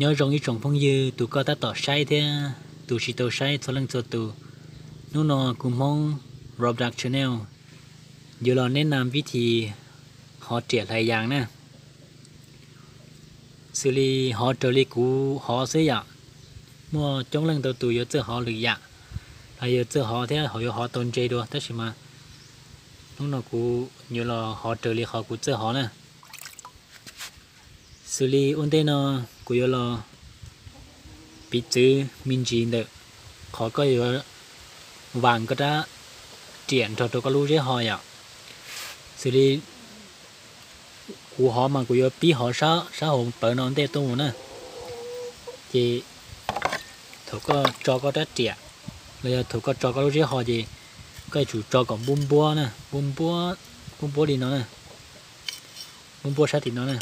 Nyob zoo ib tsoom phooj ywg tus koj tab tom saib thiab tus tsis tau saib txhua leej txhua tus. Hnub no kuv Hmoob Roblox Channel yuav los neb nam vib thim hov riam hlais yas na. Xws li hov raws li kuv hov xwb yom. Muaj coob leej ntau tus yuav txawj hov lwm yam, los yuav txawj hov thiab ho yuav hov tau ntse dua, tab sis mas hnub no kuv yuav los hov raws li qhov kuv txawj hov na. Xws li ua ntej no kuv yuav los piv txwv me ntsis ntawm qhov koj yuav vas koj rab riam nrog rau koj lub zeb ho yom. Xws li kuv hov mas kuv yuav pib hov sab hauv plawv no ntej tuaj mus na. Ces thaum koj tso koj rab riam los yog thaum koj tso koj lub zeb ho ces koj yuav tsum tso kom npuab npuab na, npuab npuab li no na, npuab npuab sab tim no na.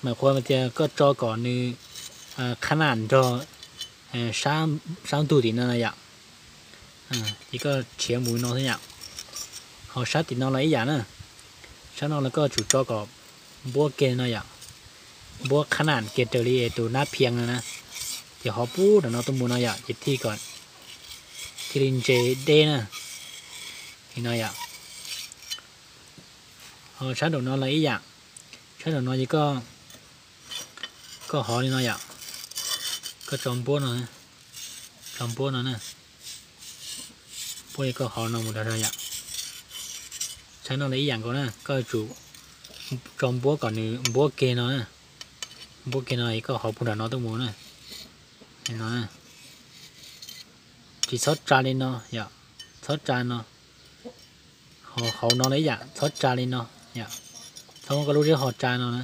Mas qhuav tias koj tso kom nws qhab nam nrog sab ntug tim no na yom. Ces koj tshiav mus no xwb yom. Ho sab tim no los ib yam na, sab no los koj tsum tso kom npuab kiag no yom, npuab qhab nam kiag raws li tus nab phias no na. Ces hov pub nram no tuaj mus no yom, ces thiaj kom thiaj li ntse deb na. Li no yom. Ho sab nraum no los ib yam, sab nraum no ces koj hov li no yom, koj tso npuab no, tso npuab no na, npuab koj hov no mus rau yom. Sab no los ib yam nkaus na, koj tsum tso npuab kom nws npuab kiag no na, npuab kiag no koj hov pub nram no tuaj mus na. Tsis txhob tsa li no yom, txhob tsa no. Ho hauv no los ib yam, txhob tsa li no yom, txhob muab koj lub zeb ho tsa no na,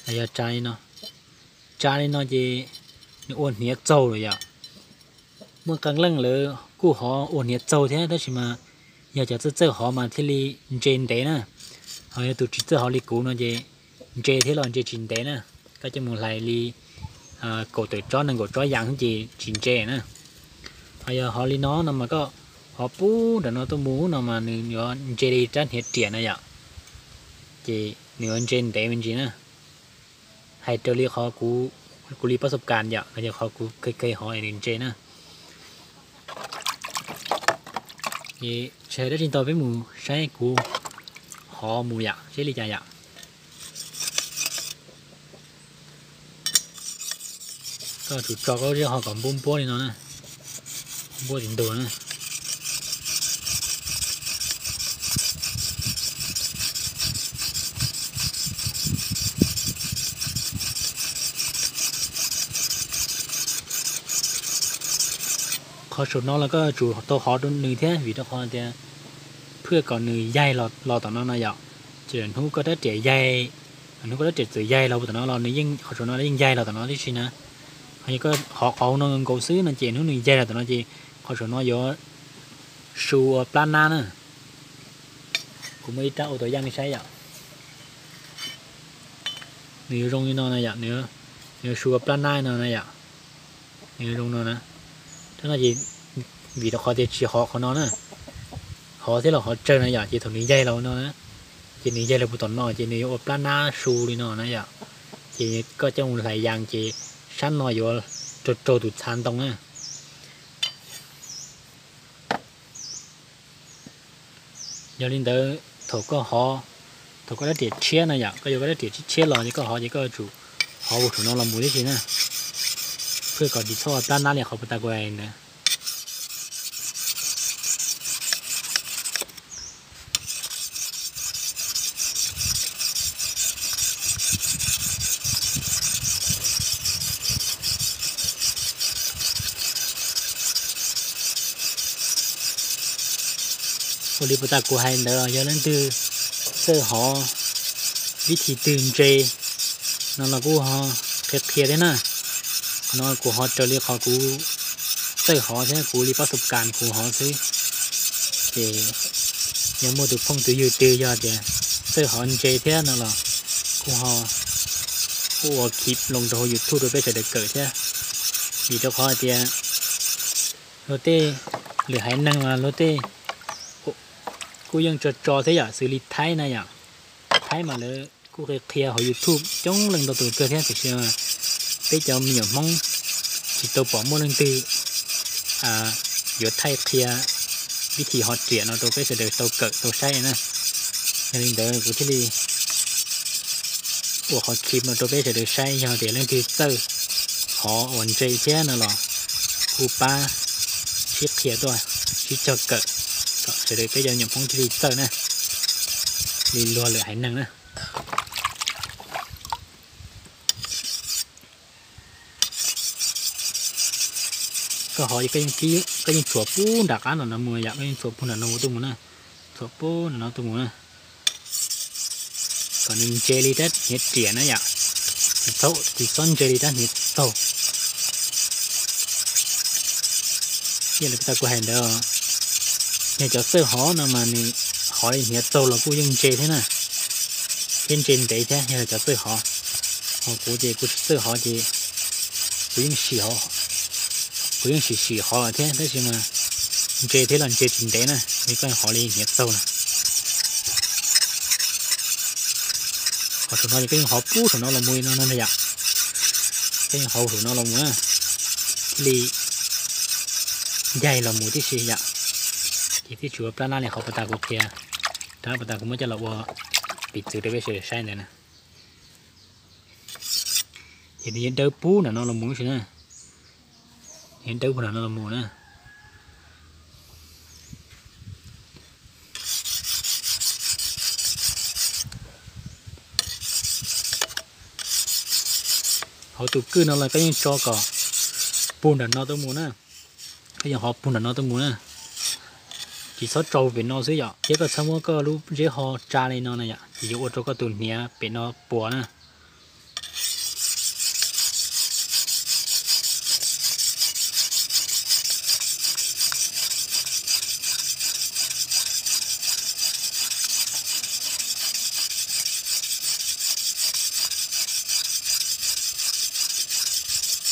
los yog tsa li no. Tsa li no ces nws ua hniav txaug lawm yom. Muaj qee leej lawv kuj hov ua hniav txaug thiab, tab sis mas yog cov txawj txawj hov mas thiaj li ntse ntev na. Ho yog tus tsis txawj hov li kuv no ces ntse thiab los ntse tsis ntev na. Koj coj mus hlais li kaum tawm tsob nees nkaum tsob yas xwb ces tsis ntse na. Ho yog hov li no no mas koj hov pub nram no tuaj mus no mas nws yuav ntse li rab hniav riam no yom. Ces nws yuav ntse ntev me ntsis na. Hais raws li qhov kuv li pab xub kas yom, los yog qhov kuv kheev kheev hov es nws ntse na. Tsis hais dab tsi ntau, peb mus saib kuv hov mus yom, seb li cas yom. Koj tsum tso koj lub zeb ho kom npuab npuab li no na, npuab tim ntug na. Qhov saum no los koj tsum tau hov rau nws thiab, vim rau qhov tias phwj kom nws yaig los tom no no yom. Ces hnub koj rab riam yaig, hnub koj rab riam txawm yaig los tom no los nws yeej, qhov saum no yeej yaig los tom no tib si na. Ho yog koj hov qhov no nkaus xwb no ces hnub nws yaig los tom no ces qhov saum no yuav su ua plab nab na. Kuv muaj ib rab ua tus yaj nej saib yom. Nws yuav zoo li no na yom, nws yuav su ua plab nab no na yom. Nws yuav zoo no na. Tab no ces vim rau qhov tias tsis hov qhov no na, hov thiab los hov tsawg no yom, ces thaum nws yaig los no na, ces nws yaig los puag tom no ces nws yuav ua plab nab su li no na yom. Ces koj coj mus hlais yas ces sab no yuav raug raug tus txha ntoo na. Yog li ntawd thaum koj hov, thaum koj rab riam tshiab no yom, koj yuav koj rab riam tshiab tshiab los ces koj hov ces koj yuav tsum hov puag saum no los mus tib si na, phwj kom tsis txhob plab nab li qhov puag ta kuv hais ntawd. Ua li puag ta kuv hais ntawd, yog leej twg txawj hov vib thim twg ntse no los kuj ho qhia qhia thiab na. Qhov no kuv hov raws li qhov kuv txawj hov thiab kuv li pab xub kas kuv hov xwb. Ces yog muaj tus phooj tus ywg twg yog tias txawj hov ntse thiab no los kuj ho kuj ua clip loo rau hauv YouTube rau peb sawv daws kawm thiab. Vim rau qhov hais tias luag tej lwm haiv neeg mas luag tej kuj yeej tso tso thiab yom, xws li Thaib na yom. Thaib mas lawv kuj qhia qhia hauv YouTube coob leej ntau tus kawg thiab, tiam sis mas peb cov me nyuam Hmoob tsis tau pom muaj leej twg yuav thaij qhia vib thim ho riam no rau peb sawv daws tau kawm tau saib na. Yog li ntawd kuv thiaj li ua qhov clip no rau peb sawv daws saib, yog tias leej twg txawj hov uas ntse thiab no los kuj pab sib qhia tuaj, sib cog kawm kom sawv daws peb cov me nyuam Hmoob thiaj li txawj na, li luag lwm haiv neeg na. Koj hov, koj yeej txhuam pub nram qab no no mus yom, koj yeej txhuam pub nram no tuaj mus na, txhuam pub nram no tuaj mus na, kom nws ntse li rab hniav riam na yom, tsis txhob ntse li rab hniav txaug. Yog li kuv hais ntawd, yog cov txawj hov no mas nws hov li hniav txaug los kuj yeej ntse thiab na, thiab ntse ntev thiab yog cov txawj hov. Ho kuv ces kuv tsis txawj hov ces kuv yeej sim, kuv yeej sim sim hov lawm thiab tab sis mas ntse thiab los ntse tsis ntev na, es koj hov li hniav txaug na. Ho saum no ces koj yeej hov pub saum no los mus li no no yom, koj yeej hov saum no los mus na, thiaj li ncaig los mus tib si yom. Ces twb tsis ua plab nab li qhov puag ta kuv qhia, rau puag ta kuv muab coj los ua piv txwv rau peb sawv daws saib ntawd na. Ces nws yuav dawb pub nram no los mus lub si na, nws yuav dawb pub nram no los mus na. Hauv tus kwj no los koj yeej tso kom pug nram no tuaj mus na, koj yeej hov pug nram no tuaj mus na, tsis txhob tsau pem no xwb yom, thiab koj txhob muab koj lub zeb ho tsa li no na yom, ces yuav ua rau koj tus hniav pem no puas na.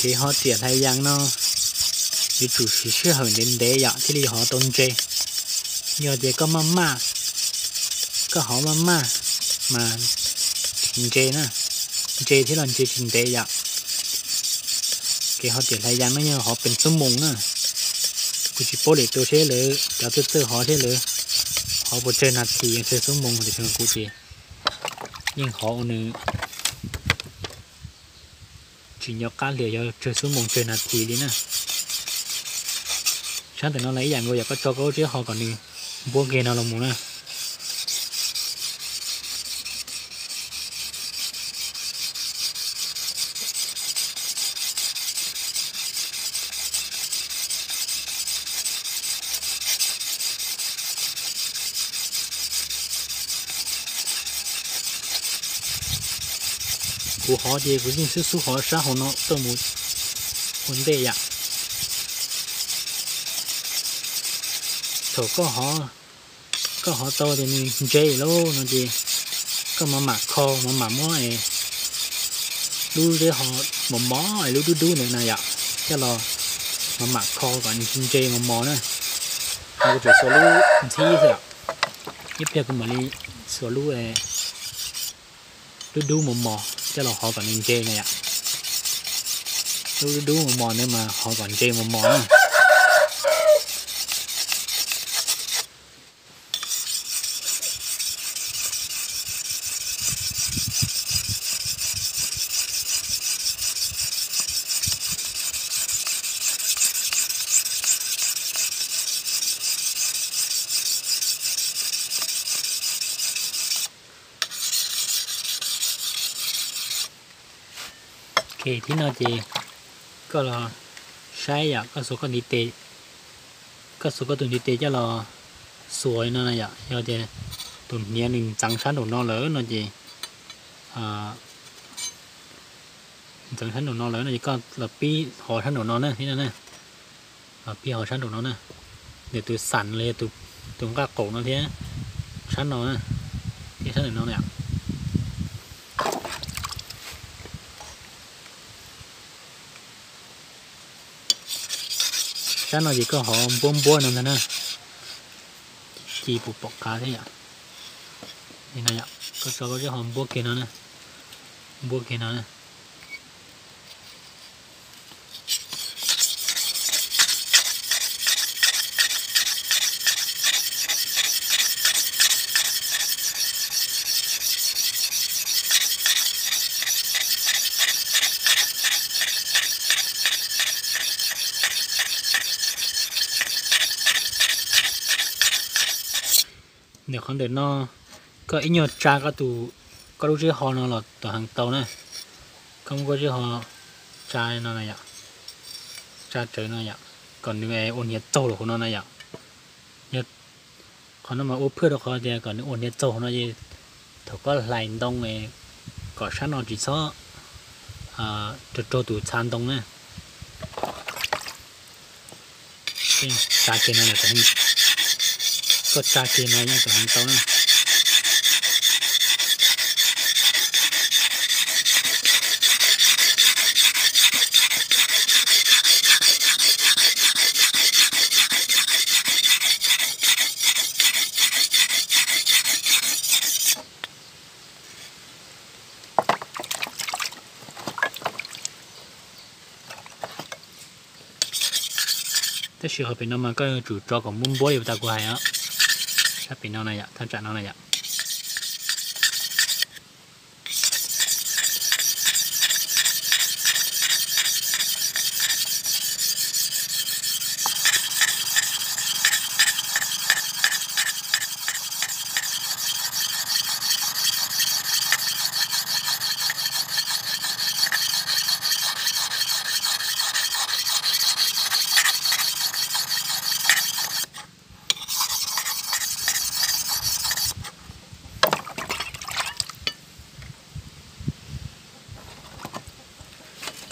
Kev ho riam hlais yas no yuav tsum siv sij hawm ntev ntev yom thiaj li hov tau ntse. Yog tias koj maj maj, koj hov maj maj mas tsis ntse na, ntse thiab los ntse tsis ntev yom. Kev ho riam hlais yas no yog hov pes xuab moos na. Kuv tsis paub lwm tus seb lawv cov txawj txawj hov thiab lawv hov puas tsawg nas this tsawg xuab moos, tiam sis kuv ces yeej hov ua nws tsis nco qab li yog tsawg xuab moos tsawg nas this li na. Sab ntawm no los ib yam nkaus, yog koj tso koj lub zeb ho kom nws npuab kiag no los mus na. Kuv hov ces kuv yeej xub xub hov sab hauv no tuaj mus ua ntej yom. Thaum koj hov tau tias nws ntse lawm no ces koj mam mam kho, mam mam muab lub zeb ho mos mos es lub dub dub ntawd na yom, coj los mam mam kho kom nws ntse mos mos na. Kuv tsuas xuas lub ntxhib xwb yom, ib pliag kuv mam li xuas lub dub dub mos mos coj los hov kom nws ntse na yom. Lub dub dub mos mos ntawd mas hov kom ntse mos mos na. Ces thib no ces koj los saib yom, koj xuas koj ntiv tes, koj xuas koj tus ntiv tes coj los xuas no na yom. Yog tias tus hniav nws ntxeev sab nraum no lawm no ces, ntxeev sab nraum no lawm no ces koj los pib hov sab nraum no na, thib no na, los pib hov sab nraum no na, ntawm tus xam los yog tus nqaj qaum no thiab, sab no na, thiab sab nraum no na. Sab no ces koj hov npuab npuab no ntag na, ci puas pom qab thiab yom. Koj tso koj zeb ho npuab kiag no, npuab kiag no na. Ntawm qhov ntawm no, koj ib nyuag tsa koj tus, koj lub zeb ho no los tom heev tau na. Koj muab koj zeb ho tsa no na yom, tsa rawv no yom, kom nws ua hniav txaug los hauv no na yom. Qhov no mas ua phwj rau qhov tias kom nws ua hniav txaug hauv no es thaum koj hlais ntoo kom sab no tsis txhob raug raug tus txha ntoo na. Tsa kiag no, koj tsa kiag no yeej tau heev tau na. Tab sis qhov pem no mas koj yuav tsum tso kom npuab npuab li tas kuv hais os. Sab pem no na yom, thaj tsam no na yom.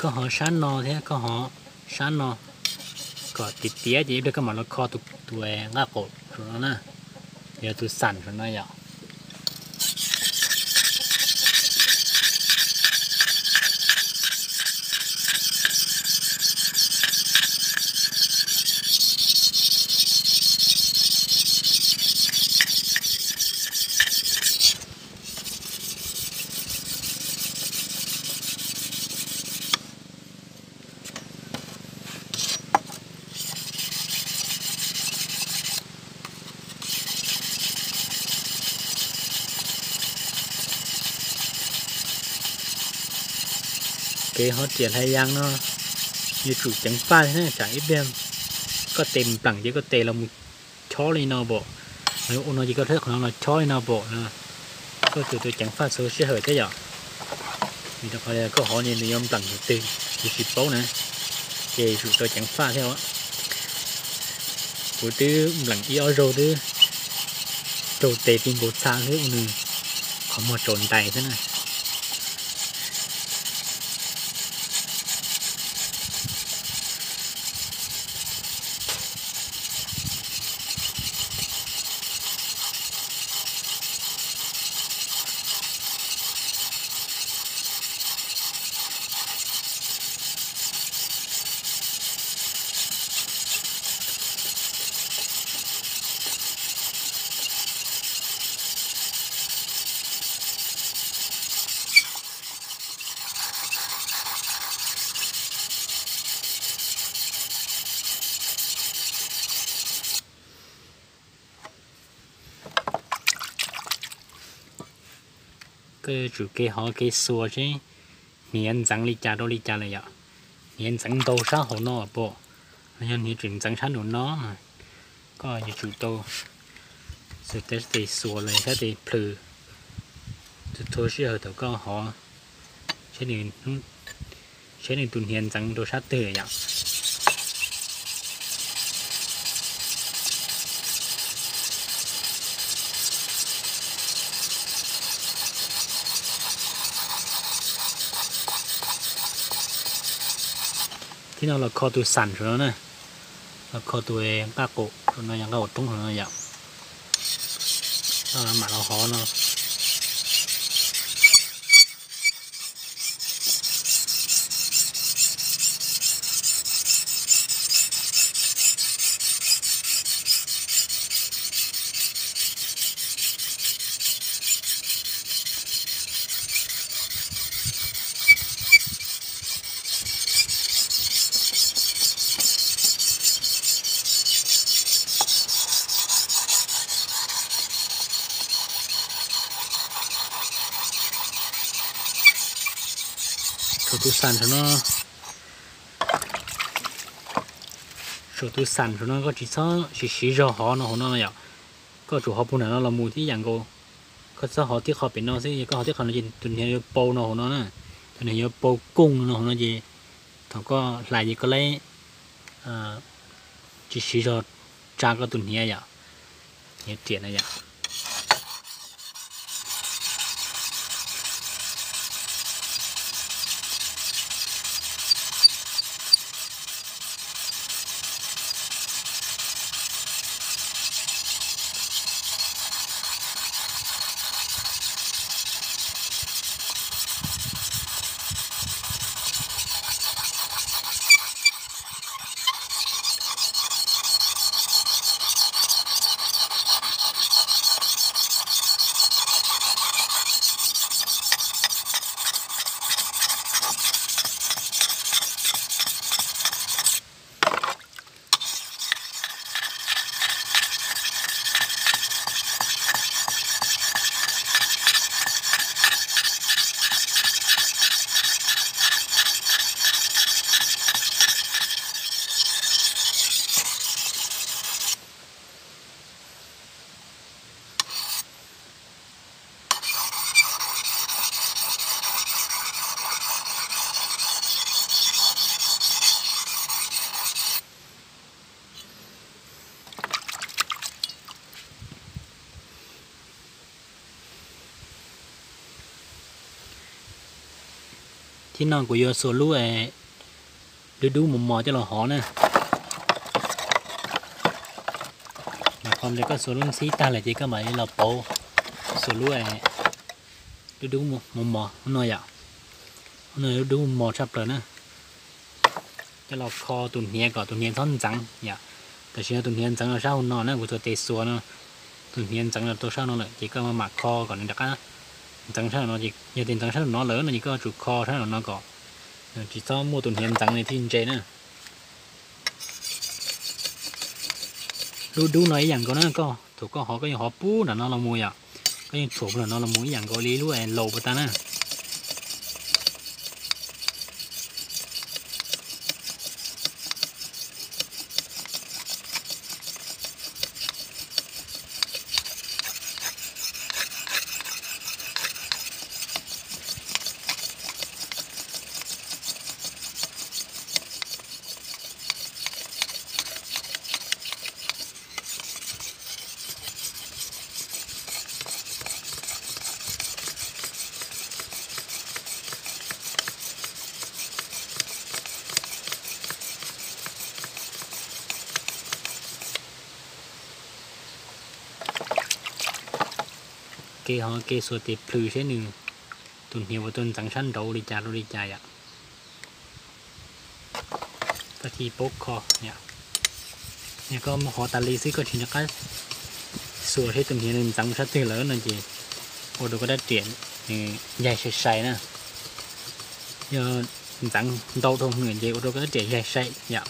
Koj hov sab no thiab koj hov sab no kom tiav tiav ces ib pliag koj mam los kho tus nqaj qaum saum no na, yog tus xam saum no yom. Kev hov riam hlais yas no yuav tsum ceev faj thiab na, tsam ib pliag koj tes nplam ces koj tes los mus chob li no pom. Ua no ces koj rhaub qhov no los chob li no pom no, koj tsum tau ceev faj txhua sij hawm thiab yom. Vim rau qhov koj hov ces nws yuav nplam tus twg yus tsis paub na, ces tsum tau ceev faj thiab. Kuv twb nplam ib ob zaug twb raug tes ti nkaus txha xwb, ua nws qhov muag tsaus ntais xwb na. Koj yuav tsum kev hov kev xuas seb hniav ntxeev li cas rau li cas lawm yom. Hniav ntxeev ntau sab hauv no pom, los yog hniav tseem ntxeev sab nraum no, koj yuav tsum tau xuas tes, xuas los sab tes plhws txhua sij hawm thaum koj hov, seb nws tus hniav ntxeev rau sab twg yom. Thib no los kho tus xam saum no na, los kho tus nqaj qaum saum no yom, nqaj qaum roob saum no yom. Mam los hov no. Saum tus xam saum no, saum tus xam saum no koj tsis txhob siv siv zog hov no hauv no yom. Koj tsum hov puag nram no los mus thiab ib yam nkaus. Koj txhob hov tib qho pem no xwb, yog koj hov tib qho no ces tus hniav yuav pau no hauv no na. Tus hniav yuav pau kooj no hauv no ces thaum koj hlais ces koj lab tsis siv zog tsa koj tus hniav yom. Hniav riam na yom. Thib no kuv yuav xuas lub dub dub mos mos coj los hov na. Mas qhov ntawd koj xuas lub ntxhib tag lawm ces koj mam li los pauv xuas lub dub dub mos mos no yom. No dub dub mos tshaj plaws na. Coj los kho tus hniav kom tus hniav txhob ntxeev yom. Tam sim no tus hniav ntxeev los sab hauv no na, kuv txhais tes xuas no, tus hniav ntxeev los rau sab no lawm ces koj mam kho kom nws rov qab ntxeev sab no. Yog tias ntxeev sab no lawm no ces koj tsum kho sab no kom tsis txhob muaj tus hniav ntxeev li thiaj ntse na. Lub dub no ib yam nkaus na, koj thaum koj hov koj yeej hov puag nram no los mus yom, koj yeej tshuam puag nram no los mus ib yam nkaus li lub laus puas tag na. Kev hov kev xuas tes plhws seb nws tus hniav puas tau ntxeev sab nraud li cas rau li cas yom. Koj thiaj paub kho. Yog koj muab hov tas li xwb koj tsis nco qab xuas seb tus hniav nws ntxeev sab twg lawm no ces ua rau koj rab riam nws yaig sai sai na. Yog ntxeev ntau dhau heev ces ua rau koj rab riam yaig sai yom.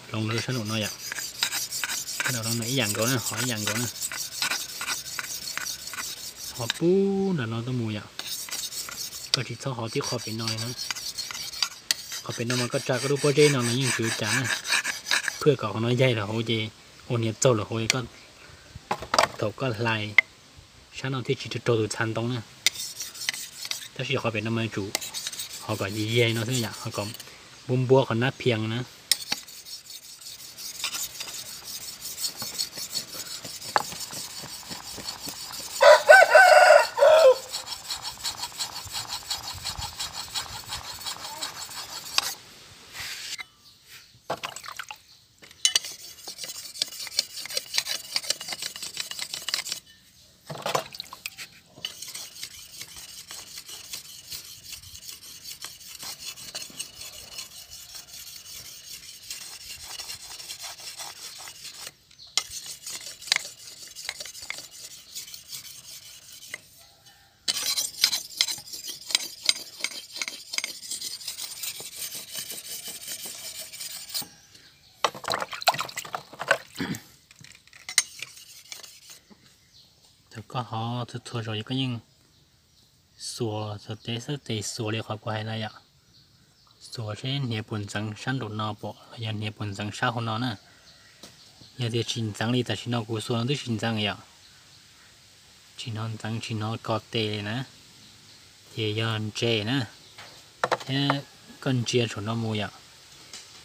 Hloov lawv sab nraum no yom. Sab nraum no ib yam nkaus na, hov ib yam nkaus na. Hov puag nram no tuaj mus yom. Koj tsis txhob hov tib qho pem no li na. Qhov pem no mas koj tsa koj lub pob zeb no los yeej tsis ua cas na. Phwj kom qhov no yaig rau hauv ces ua hniav txaug lawm hauv, thaum koj hlais sab no thiaj tsis raug tus txha ntoo na. Tab sis qhov pem no mas tsum hov kom yaig no xwb yom, hov kom npuab npuab qhov nab phias na. Koj hov txhua txhua zaus ces koj yeej xuas, xuas tes xwb, tes xuas li qhov kuv hais no yom. Xuas seb hniav puas ntxeev sab nraum no pom los yog hniav puas ntxeev sab hauv no na. Yog tias tsis ntxeev li, tam sim no kuv xuas no twb tsis ntxeev yom, tsis hnov ntxeev tsis hnov ko tes li na, ces yog ntse na. Thiab koj ntsia saum no mus yom,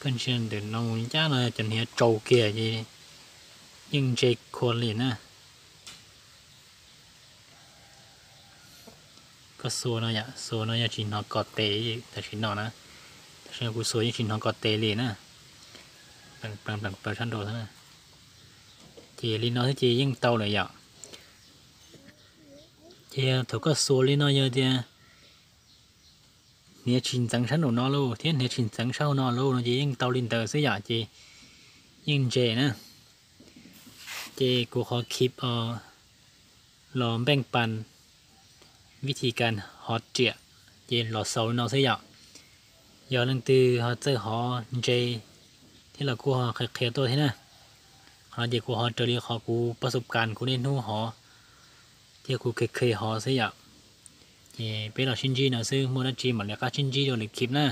koj ntsia ntawm no mus ncaj no cov hniav tsau kiag ces yeej ntse khuav li na. Koj xuas no yom, xuas no yog tsis hnov ko tes tam sim no na, tam sim no kuv xuas yeej tsis hnov ko tes li na. Pleev pleev pleev plaws sab nraud xwb na. Ces li no xwb ces yeej tau lawm yom. Ces thaum koj xuas li no yog tias hniav tsis ntxeev sab nraum no lauj thiab hniav tsis ntxeev sab hauv no lauj no ces yeej tau li ntawd xwb yom, ces yeej ntse na. Ces kuv qhov clip los npeej pas vib thim kas hov riam ces los xaus li no xwb yom. Yog leej twg ho txawj hov ntse thiab los kuj ho qhia qhia tuaj thiab na. Qhov no ces kuv hov raws li qhov kuv pab xub kas kuv niaj hnub hov thiab kuv khev khev hov xwb yom. Ces peb los sib ntsib no xwb, muaj dab tsi mam li qab sib ntsib dua lwm clip na.